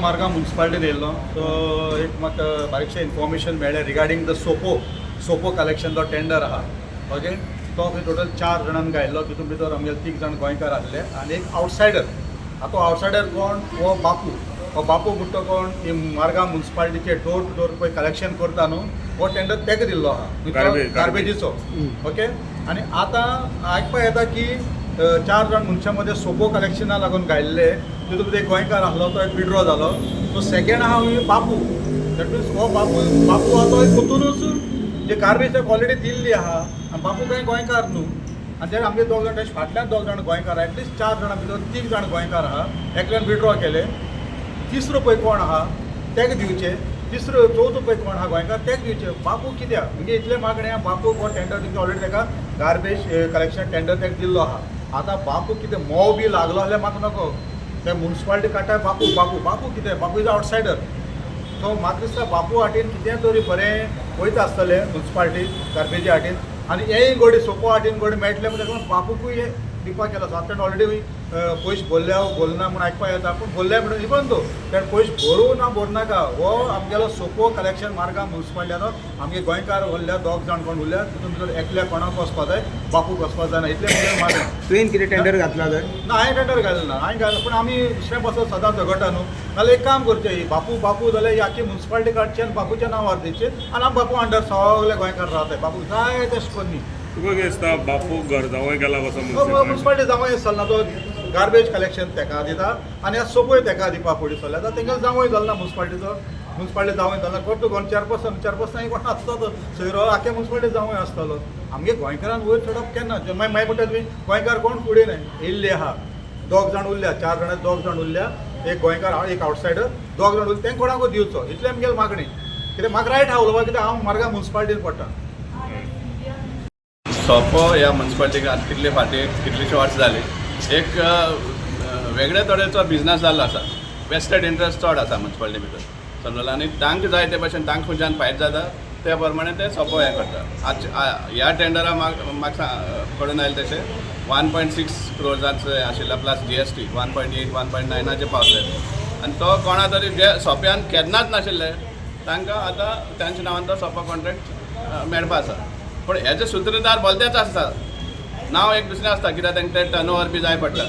मार्गांव मुन्सिपालिटीन येयल्लो. सो एक म्हाका बारीकशें इन्फॉर्मेशन मेळ्ळें regarding the Sopo Sopo collection जो टेंडर आहा, ओके, तो खंय टोटल चार जाणांक घायल्लो. तितून भितर आमगेले तीग जाण गोंयकार आसले आनी एक आवटसायडर. आतां तो आवटसायडर कोण? हो बापू. हो बापू म्हणटा कोण? ही मार्गांव मुन्सिपालिटीचे डोर टू डोर पळय कलेक्शन करता न्हू, हो टेंडर तेका दिल्लो आहा. Garbage. गार्बेजीचो, ओके. आनी आतां आयकपा येता की चार जाण मनशां मदें सोपो कलेक्शना लागून घायल्ले, तितून भितर एक गोंयकार आसलो, तो एक विड्रॉ जालो. सो सेकेंड आहा बापू. That means हो बापू, बापू आहा तो पोतूनच जे गार्बेज ऑलरेडी दिल्ली आहा. आनी बापू कांय गोंयकार न्हू. आनी ते आमगे दोग जाण, तेजे फाटल्यान दोग जाण गोंयकार. एटलिस्ट चार जाणां भितर तीग जाण गोंयकार आहा, एकल्यान विड्रॉ केले. तिसरो पळय कोण आहा तेका दिवचे. तिसरो, चवथो पळय कोण आहा गोंयकार, तेका दिवचे. बापू कित्याक? म्हणजे इतले मागणें आहा. बापू हो टेंडर दिवचे. ऑलरेडी तेका गार्बेज कलेक्शन टेंडर तेका दिल्लो आहा. आतां बापू कितें मोव बी लागलो जाल्यार म्हाका नको. ते मुन्सिपालिटी काडटा बापू, बापू, बापू कितें? Bapu is outsider. सो म्हाका दिसता बापू हाटीन कितें तरी बरें वयता आसतलें मुन्सिपालिटी गार्बेजी हाटीन. आनी हेय गोडी सोपो हाटीन गोडी मेळटलें म्हण ताका बापूकूय हें दिवपाक केला. सो आतां ऑलरेडी पयशे भरल्या भरना म्हूण आयकपा येता, पूण भरल्या म्हणून इवन दो तेणें पयशे भरूं ना भरनाका, हो आमगेलो सोपो कलेक्शन मार्गांव मुन्सिपालिटीचो आमगे गोंयकार उरल्या, दोग जाण कोण उरल्या, तितून भितर एकल्या कोणाक वचपा जाय, बापूक वचपा जायना, इतलें म्हगेलें मागणें. तुवें कितें टेंडर घातला तर? ना, हांवें टेंडर घालें ना. हांवें घालें, पूण आमी दुसऱ्या पासत सदांच झगडटा न्हू. नाल्यार एक काम करचें, ही बापू, बापू जाल्यार ही आख्खी मुन्सिपालिटी काडची आनी बापूच्या नांवार दिवची आनी आमी बापू अंडर सगळे गोंयकार रावताय. बापू जाय तेश कोन्नी. तुका कितें दिसता, बापू घर जावंय गेला कसो मुन्सिपालिटी? मुन्सिपालिटी जावंय चलना. तो गार्बेज कलेक्शन तेका दिता आनी आतां सोपोय तेका दिवपा फुडें सरल्या. आतां तेंकां जावंय जालना मुन्सिपालिटीचो. मुन्सिपालिटी जावंय जालना. करतो कोण? चेअरपर्सन. चेअरपर्सन कोण आसता तो सोयरो. आख्या मुन्सिपालिटी जावंय आसतलो. आमगे गोंयकारान वयर चडप केन्ना? मागीर मागीर म्हणटा तुमी गोंयकार कोण फुडें न्हय येयल्ले आहा. दोग जाण उरल्या, चार जाणां दोग जाण उरल्या, एक गोंयकार, एक आवटसायडर, दोग जाण उरले. तेंकां कोणाकूय दिवचो, इतलें आमगेलें मागणें. कित्याक म्हाका रायट आहा उलोवपाक, कित्याक हांव मार्गांव मुन्सिपालिटीन पडटा. सोपो ह्या मुन्सिपालिटीक आतां कितले फाटीं कितलीशीं वर्सां जालीं एक वेगळे तरेचो बिजनस जाल्लो आसा. वेस्टेड इंट्रस्ट चड आसा मुन्सिपालिटी भितर, समजलो? आनी तांकां जाय ते भशेन, तांकां खंयच्यान फायदो जाता ते प्रमाणे ते सोपो हें करता. आज ह्या टेंडरा म्हाका कळून आयलें तशें 1.6 क्रोर्साचें आशिल्लें, प्लस जीएसटी 1.8, 1.9आचेर पावले. आनी तो कोणा तरी जे सोंप्यान केन्नाच नाशिल्ले तांकां आतां तांच्या नांवान तो सोपो कॉन्ट्रॅक्ट मेळपा आसा. पूण हेजे सुत्रधार भलतेच आसता, नांव एक दुसरें आसता, कित्याक तांकां ते टर्न ओवर बी जाय पडटा.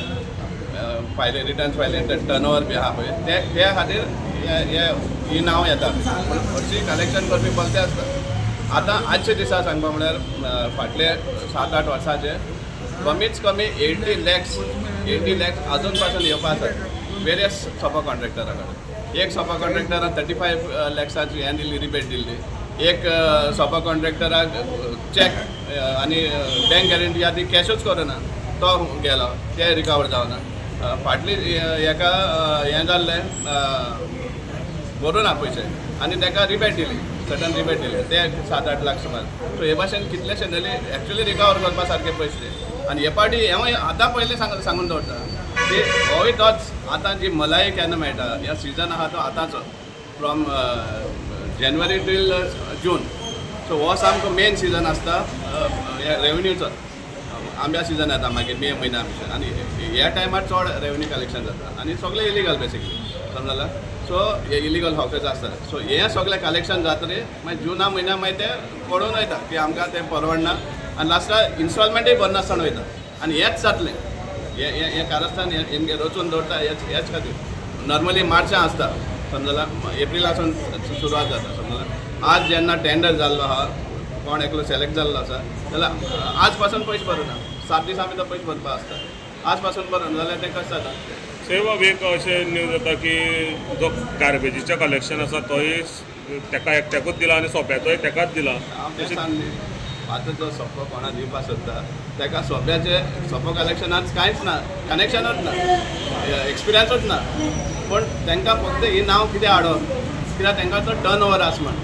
फायली, रिटर्न्स फायली, टर्न ओवर बी आहा पळय, ते त्या खातीर हे ही नांव येता. पूण हरशीं कलेक्शन करपी भलते आसता. आतां आजच्या दिसा सांगपा म्हळ्यार फाटले 7-8 वर्साचे कमीच कमी 80 लॅक्स, 80 लॅक्स अजून पासून येवपा आसात वेरियस सोपा कॉन्ट्रॅक्टरा कडेन. एक सोपा कॉन्ट्रॅक्टरान 35 लॅक्साची हें दिल्ली, रिबेट दिल्ली. एक सोपा कॉन्ट्रॅक्टराक चॅक आनी बँक गॅरंटी आहा ती कॅशूच करुना, तो गेलो, ते रिकवर जावना. फाटली हेका हें जाल्लें, भरूं ना पयशे आनी ताका रिबेट दिली, सडन रिबेट दिले ते 7-8 लाख सुमार. सो हे भाशेन कितलेशे जाले एक्चुली रिकवर करपा सारके पयशे. आनी हे पावटी हेंवूय आतां पयलीं सांगून दवरता की होय तोच आतां जी मलाई केन्ना मेळटा, ह्या सिजन आहा तो आतांचो फ्रॉम जानेवारी टील जून. सो हो सामको मेन सिजन आसता रेवन्यूचो. आंब्या सिजन येता मागीर मे म्हयन्या भितर आनी ह्या टायमार चड रेवन्यू कलेक्शन जाता आनी सगळें इलिगल बेसिकली, समजला? सो हे इलिगल हॉकर्स आसता. सो हें सगळें कलेक्शन जातकीर मागीर जुना म्हयन्या मागीर ते पडून वयता की आमकां तें परवडना आनी लास्टाक इन्स्टॉलमेंटूय भरनासतना वयता. आनी हेंच जातलें, हें हें हें कारस्थान हें हेंगे रचून दवरता. हेच हेच खातीर नॉर्मली मार्चा आसता, समजला? एप्रिलासून सुरवात जाता, समजला? आज जेन्ना टेंडर जाल्लो आहा, कोण एकलो सिलेक्ट जाल्लो आसा जाल्यार आज पासून पयशे भरुना. 7 दिसां भितर पयशे भरपा आसता. आज पासून भरना जाल्यार तें कशें जाता? सो बाब, एक अशें न्यूज येता की जो गार्बेजीचें कलेक्शन आसा तोय तेका एकट्याकूच दिला आनी सोप्याचोय तेकाच दिला. हांव तें सांगली, आतां जो सोपो कोणा दिवपा सोदता ताका सोप्याचे सोपो कलेक्शनात कांयच ना, कनेक्शनूच ना, एक्सपिरियन्सूच ना. पूण तांकां फक्त ही नांव कितें हाडप, कित्याक तांकां तो टर्न ओवर आस म्हण.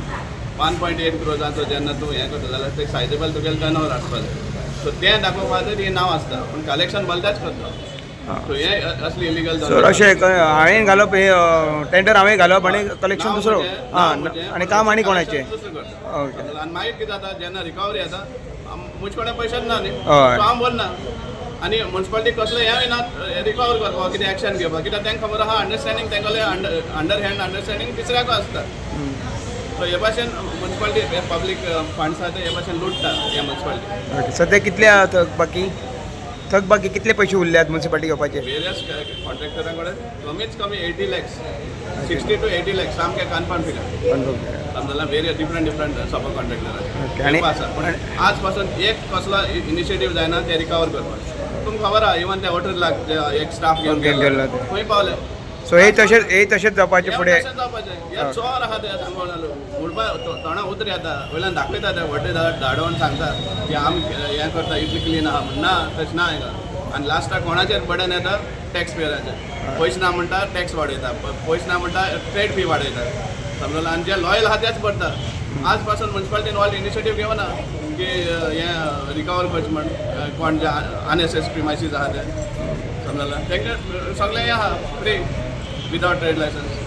1.8 क्रोजाचो जेन्ना तूं हें करता जाल्यार ते सायजेबल तुगेलें टर्न ओवर आसपा जाय. सो तें दाखोवपा खातीर ही नांव आसता, पूण कलेक्शन भलतेच करता. सो हे असली इलिगल. सर, अशें हांवें घालप हे टेंडर हांवें घालप आनी कलेक्शन दुसरो, आं, आनी काम आनी कोणाचें. दुसरें करता. ओके. आनी मागीर कितें जाता, जेन्ना रिकवरी येता, म्हजे कडेन पयशेच ना न्ही. हय. सो हांव भरना. आनी मुन्सिपालिटी कसलें हें ना रिकवर करपाक, कितें एक्शन घेवपाक, कित्याक तांकां खबर आहा, अंडरस्टँडींग तांगेलें अंडर हँड अंडरस्टँडींग तिसऱ्याको आसता. सो हे भाशेन मुन्सिपालिटी पब्लीक फंड्स आहा ते हे भाशेन लुट्टा हे मुन्सिपालिटी. ओके, सध्या कितले आहा थकबाकी? थकबाकी कितले पयशे उरल्यात मुन्सिपालिटी घेवपाचे? वेरियस कॉन्ट्रॅक्टरां कडेन कमीच कमी 80 lakhs, 60 to 80 lakhs सामकें कन्फर्म फिगर. समजला? वेरियस डिफरंट डिफरंट सब कॉन्ट्रॅक्टरां आसा, पूण आज पासून एक कसलो इनिशिएटीव जायना ते रिकवर करपाक. तुमकां खबर आहा, इवन ते 18 लाख जे एक स्टाफ घेवन घेवन गेल्लो गेल्लो ते. खंय पावले? सो हे तशेंच, हे तशेंच जावपाचे हे फुडें. तशेंच जावपाचें. हे चोर आहा ते, सांगून म्हणपा तोंडा उतर येता, वयल्यान दाखयता ते व्हडले धाडोवन सांगता की आमी हें करता, इतलें क्लीन आहा म्हण. ना, तशें ना हांगा. आनी लास्टाक कोणाचेर बर्डन येता? टॅक्स पेयराचेर. पयशे ना म्हणटा, टॅक्स वाडयता. पयशे ना म्हणटा, ट्रेड फी वाडयता. समजलो? आनी जे लॉयल आहा तेच भरता. आज पासून मुन्सिपालिटीन ऑल इनिशिएटीव घेवना की हें रिकवर करचें म्हण, कोण जे अनएसेस प्रिमायसीस आहा ते. समजला? तेंकां सगळें हें आहा, फ्री, विदावट ट्रेड लायसन्स.